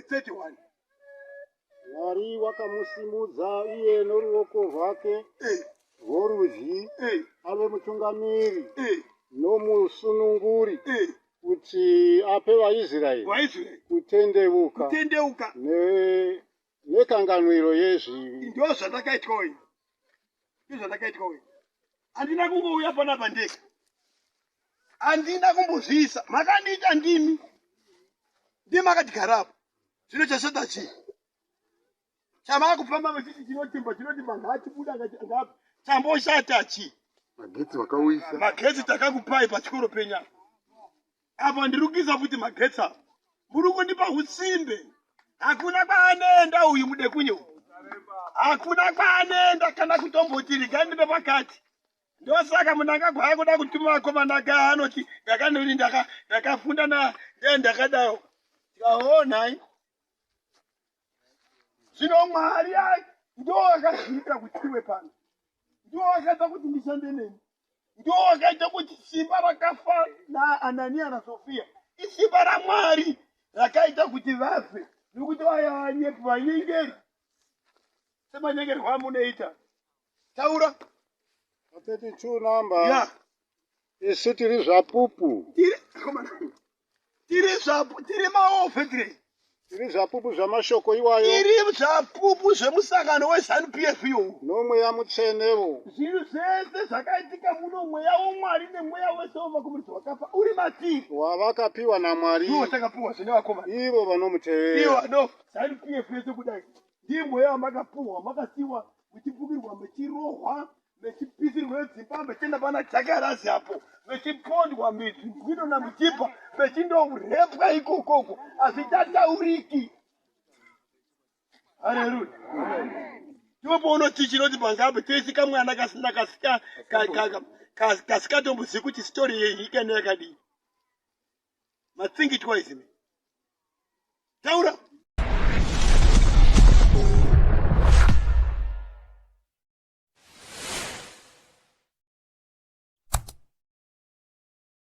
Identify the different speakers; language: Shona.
Speaker 1: 31.
Speaker 2: Mwari wakamusimudza iye noruoko rwake rworudyi ave mutungamiri nomusununguri kuti ape vaIsraeri kutendeuka
Speaker 1: kutendeuka
Speaker 2: nekanganwiro yezvivi.
Speaker 1: Ndo zvandakaitwa uyu, ndo zvandakaitwa uyu. Handina kungouya panapa ndega, handina kumbozviisa, makandiita ndimi, ndimi makatigarapo. Zvino chashata chii chamakufamba muchiti chinotimba chinotimba ngachibuda ngapi chamboshata chii?
Speaker 3: Magetsi vakauyisa,
Speaker 1: magetsi takakupai pachikoro penya apa, ndiri kuisa futi magetsi apa, muri kundipa usimbe. Hakuna kwaanoenda uyu mudekunye uyu, hakuna kwaanoenda kana kutomboti regai ndipe pakati. Ndosaka Mnangagwa akuda kutuma vakomana ka anoti ndakanoni ndakafunda na ndakadaro tikaonai. Zvino Mwari ndo akazviita kuti iwe pano, ndo akaita kuti ndishande neni, ndo akaita kuti simba rakafa naAnania naSofia isimba raMwari rakaita kuti vafe, nokuti vaya vanyepi vanyengeri semanyengerwo amunoita. Taura.
Speaker 2: 32 number. Yeah. Isu tiri zvapupu.
Speaker 1: Tiri zvapu, tiri maofe tiri.
Speaker 2: Tiri zvapupu zvamashoko iwayo.
Speaker 1: Tiri zvapupu zvemusangano weZANU PF iyowu.
Speaker 2: Nomweya Mutsvenewo.
Speaker 1: Zvinhu zvese zvakaitika muno, mweya woMwari nemweya wese wemakomunisi wakafa uri matiri.
Speaker 2: Wavakapiwa naMwari.
Speaker 1: Iwo takapiwa zvine vakomana.
Speaker 2: Ivo vanomutevera.
Speaker 1: Ivo no ZANU PF yese kudai. Ndiye mweya wamakapuhwa, makasiwa muchipukirwa, muchirohwa, mechipisirwa dzimba, mechienda pana jakarazi apo, mechipondwa mizvino namuchibva mechindorepwa ikokoko, hazvichatauriki. Haleluya! Ndipo paunoti chinoti pangabe tese kamwana kasina kasika kasikatombozivi kuti story yenyika neyakadii. Matsingitwa izimi.